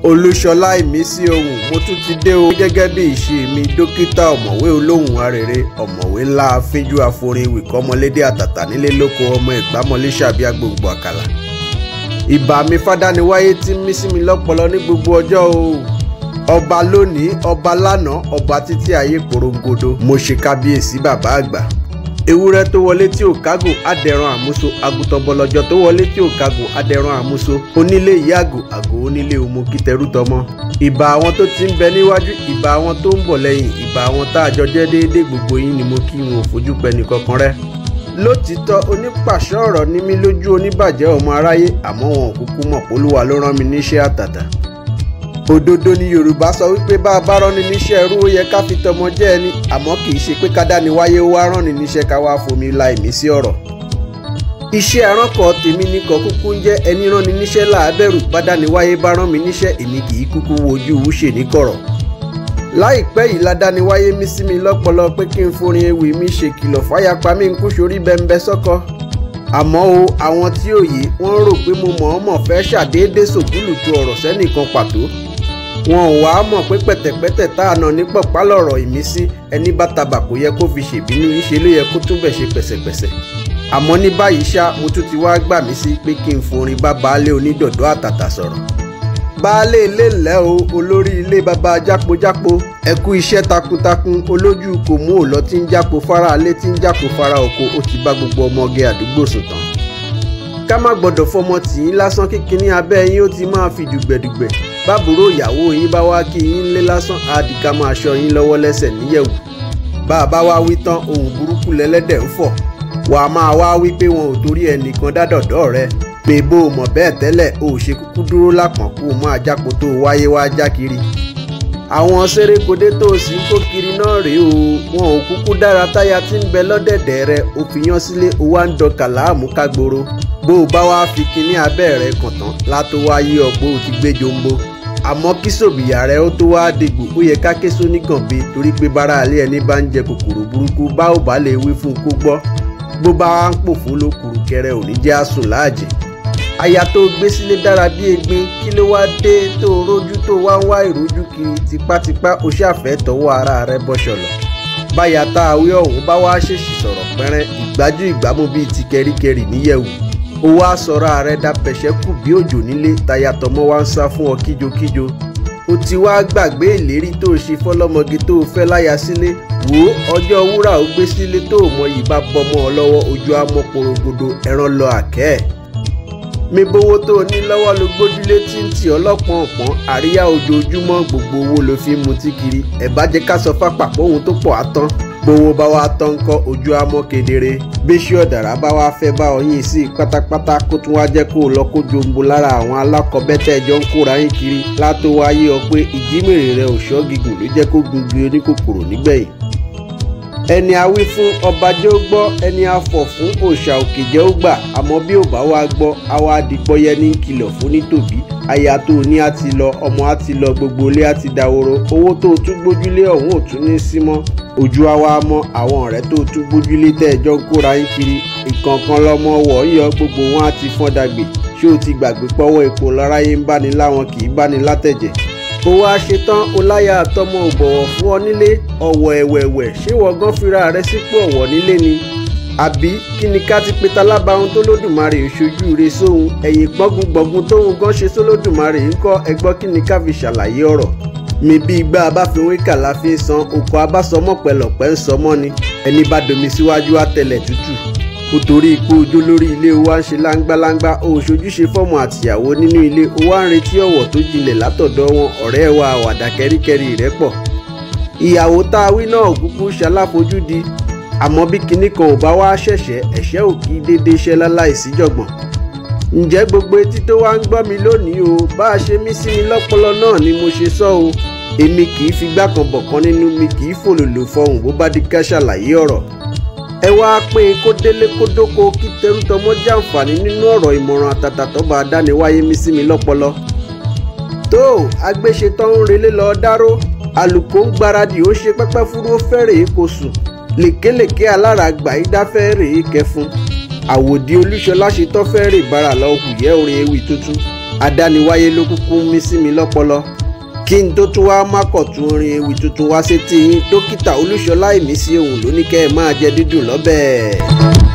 Olúṣọlá Ìmísí Ohùn, mo tún ti dé o gẹ́gẹ́ bí ìṣe mi, dókítà ọ̀mọ̀wé olóhùn arére, ọ̀mọ̀wé ńlá afínjú aforin ìwìkọ́mọlédè àtàtà nílé lóko, ọmọ ìgbàmọlé ṣàbí agbóǹgbò àkàlà. Ìbà mi fádániwáyé tí ń mí sí mi lọ́pọlọ ní gbogbo ọjọ́ o. Ọba lónìí, ọba lánàá, ọba títí ayé porongodo, mo ṣe kábíyèsí bàbá àgbà. Ewúrẹ́ tó wọlé tí ò kágò adẹran àmúso, àgùntàn bọ̀lọ̀jọ̀ tó wọlé tí ò kágò adẹran àmúso, onílé ìyáàgò àgò onílé òmò kìtẹrú tọmọ. Ìbà àwọn tó ti ń bẹ níwájú, ìbà àwọn tó ń bọ̀ lẹ́yìn, ìbà àwọn tá a jọ jẹ́ déédéé, gbogbo yín ni mo kí, wọn ò fojú pẹ́ nìkankan rẹ́. Lótìítọ́ onípàṣọ ọ̀rọ̀ ní mí lójú oníbàjẹ́ ọmọ aráyé, àmọ́ wọn ò kúkú mọ̀ p'Olúwa ló rán mi níṣẹ́ àtàtà. Òdodo ni Yorùbá sọ wípé bá a bá rán ni níṣẹ́ ẹrú, ó yẹ ká fi tọmọ jẹ́ ẹni, àmọ́ kì í ṣe pé ká dáni wáyé wá rán ni níṣẹ́ ká wá fomi la ìmísí ọ̀rọ̀. Iṣẹ́ aránkọ̀ tèmi ní kọ kúkú ń jẹ́ ẹni rán ni níṣẹ́ làábẹ̀rù, bá dáni wáyé bá rán mi níṣẹ́, èmi kì í kúkú wojú wúṣe ní kọ̀rọ̀. Láìpẹ́ yìí la dáni wáyé mí sí mi lọ́pọlọ pé kí n forin ewì mi ṣèkìlọ̀ fáyapa mi ń kú sórí bẹ́ńbẹ́ sọ́kọ. Àmọ́ o, àwọn tí ò yé wọ́n rò pé mo mọ̀ọ́mọ̀ fẹ́ ṣàdédé sòkúlùtù ọ̀rọ̀ sẹ́nìkan pàtó. Wọn ò wá mọ̀ pé pẹ̀tẹ̀pẹ̀tẹ̀ tá a nà ní pọ̀pá lọ̀rọ̀ ìmísí, ẹni bá tabà kò yẹ kó fi ṣèbínú, ńṣe ló yẹ kó túbẹ̀ ṣe pẹ̀sẹ̀pẹ̀sẹ̀. Àmọ́ ní báyìí ṣá, mo tún ti wá gbà mí sí pé kí n forin bá baálé onídọ̀dọ̀ àtàtà sọ̀rọ̀. Baálé ilé ńlẹ́ o, olórí ilé baba jápojápo, ẹ kú iṣẹ́ takuntakun, olójú kò mú òlọ tí ń jápo fara alé tí ń jápo fara oko, ó ti bá gbogbo ọmọge àdúgbò sùn tán. Ká má gbọ́dọ̀ fọmọ tì í lásán, kíkiní abẹ́ yín ó ti máa fi dùgbẹ̀dùgbẹ̀. Bábúrò ìyàwó yín bá wá kí yín lé lásán, á di ká máa ṣọ́ yín lọ́wọ́ lẹ́sẹ̀ níyẹ̀wù. Bá a bá wá wí tán, ohùn burúkú lẹ́lẹ́dẹ̀ ń fọ̀. Wà á máa wá wí pé wọn ò torí ẹnìkan dádọ̀dọ̀ rẹ. Pé bó o mọ̀ bẹ́ẹ̀ tẹ́lẹ̀, o ò ṣe kúkú dúró lápọ̀n kó o máa jápo tó o wáyé wá já kiri. Àwọn sérékodé tó o sì ń kó kiri náà rèé o, wọn ò kúkú dára táyà tí ń bẹ lọ́dẹ̀dẹ̀ rẹ, o fi yán sílé, o wá ń dọkà láàmú kágboro. Bó o bá wá fi kinní abẹ́ rẹ kàn tán, látó wá yí ọ̀pọ̀ ò ti gbé jombo. Àmọ́ kí sòbìyà rẹ ó tó wá dègbò, ó yẹ ká ké sónígànbe, torí pé bára alẹ́ ẹni bá ń jẹ kòkòrò burúkú, bá ò bá lè wí fún un kó gbọ́. Bó bá wá ń pòfó ló kùrù kẹrẹ, ò ní jẹ́ àsùn láàjì. Aya tó gbé sílé dára bí egbin, kí ló wá dé tó rójú tó wá ń wá ìrójú kiri tipátipá, o ṣàfẹ́ tọwọ́ ara rẹ bọ́ṣọ̀lọ̀. Báyà tá a wí ọ̀hún bá wá ṣèṣì sọ̀rọ̀ pẹ́rẹ́, ìgbájú ìgbámú bíi ti kẹríkẹrì níyẹ̀wù. Ó wá sọ̀rọ̀ ààrẹ da pẹ̀ṣẹ́ kù bí òjò nílé, táyà tọmọ wá ń sá fún ọ kíjokíjo. Ó ti wá gbàgbé ìlérí tó ṣe fọlọ́mọge tó fẹ́ láya sílé. Wò ó, ọjọ́ wúrà ó gbé sílé tó mọyì bá bọmọ ọ lọ́wọ́, ojú á mọ́ porogodo, ẹran lọ àkẹ́ ẹ̀. Mi bówó tó o ní lọ́wọ́ ló gbójúlé tí ń tì ọlọ́pọ̀n ọ̀pọ̀n, àríyá ojoojúmọ́ gbogbo owó ló fi ń mutí kiri. Ẹ̀ bá jẹ́ ká sọ fápà póhun tó pọ̀ á tán. Gbowó bá wá tán ńkọ́, ojú á mọ́ kedere. Bíṣú ọ̀dàrà bá wá fẹ́ bá ọyìn sí pátápátá, kó tún wá jẹ́ kó o lọ kó jombo lára àwọn alákọ̀ọ́bẹ́tẹ̀ ẹjọ́ ń kóra yín kiri, látó wá yé ọ pé ìjímèrè rẹ ò ṣọ́ gígùn ló jẹ́ kó gungi oníkòkòrò nígbẹ̀yìn. Ẹni a wí fún ọba jẹ́ ó gbọ́, ẹni a fọ̀ fún òòṣà òkè jẹ́ ó gbà, àmọ́ bí ò bá wá gbọ́, á wá di pọ́yẹ́ ní kìlọ̀ fún nítòbí. Aya tó o ní á ti lọ, ọmọ á ti lọ, gbogbo ilé á ti dahoro, owó tó o tún gbójúlé ọ̀hún ò tún ní sí mọ́. Ojú á wá mọ́ àwọn ọ̀rẹ́ tó o tún gbójúlé tẹ́ ẹjọ́ ń kóra yín kiri, ìkọ̀ọ̀kan lọmọ wọ̀ ń yọ, gbogbo wọn á ti fọ́n dàgbé. Ṣé o ti gbàgbé pọ́wọ́ epo lọ́ráyé ń báni láwọn kì í báni látẹ̀jẹ̀? Ó wá ṣetán, o láyà àtọmọ ò bọ̀wọ̀ fún ọ nílé, ọ̀wọ̀ ẹ̀wẹ̀wẹ̀, ṣé wọ́n gan fira rẹ sípò ọ̀wọ̀ nílé ni? Àbí kí ni ká ti pe talábàáhùn tó lódùmarè ṣojú re sóhun, ẹ̀yìn gbọ́ngungbọ̀ngun tóhun gan ṣe sólódùmarè ńkọ́, ẹ gbọ́ kí ni ká fi ṣàlàyé ọ̀rọ̀? Mi bí igbá abáfiwé kà la fi ń san, òkò abásọmọ́ pẹ̀lọ̀pẹ́ ń sọmọ́ ni, ẹni bá domi síwájú àtẹlẹ̀ tútù. Ó torí ipò ojú lórí ilé wa ń ṣe láńgbáláńgbá, ó ṣojúṣe fọ́mọ àtìyàwó nínú ilé, ó wá ń retí ọ̀wọ̀ tó jinlẹ̀ látọ̀dọ̀ wọn, ọ̀rẹ́ wa àwàdà kẹ́ríkẹ́rí rẹ̀ pọ̀. Ìyàwó tá a wí náà kúkú ṣaláfojúdi, àmọ́ bí kinní kan ò bá wá ṣẹ̀ṣẹ̀, ẹ̀ṣẹ̀ ò kí déédéé ṣẹ́ láláìsíjọ̀gbọ̀n. Ǹjẹ́ gbogbo etí tó wá ń gbọ́ mi lónìí o, bá a ṣe mí sí mi lọ́pọlọ náà ni mo ṣe sọ o. Èmi kì í figbá kan bọ̀kan nínú, mi kì í fòlòlò fọhùn bó bá di ká ṣàlàyé ọ̀rọ̀. Ẹ wá pín in kó délé kó dóko, kí tẹrútọmọ jàǹfààní nínú ọ̀rọ̀ ìmọ̀ràn àtàtà tó bá dániwáyé mí sí mi lọ́pọlọ. Tó agbéṣetán ń relé lọ dáró, àlùkò ń gbáradì, ó ṣe pẹ́pẹ́ fúrú, ó fẹ́rẹ̀ kó sùn. Lèkélèké alára gbàyídá fẹ́ rèé kẹfun. Àwòdì Olúṣọlá ṣe tọ́ fẹ́ rè bára lọ hùyẹ́ orin ewì tuntun. Adániwáyé ló kúkú mí sí mi lọ́pọlọ. Kí n tó tún wá mákọ̀tún orin ewì tuntun wá sétí yín, dókítà Olúṣọlá Ìmísí òun ló ní kẹ́ ẹ máa jẹ dídùn lọ́bẹ̀.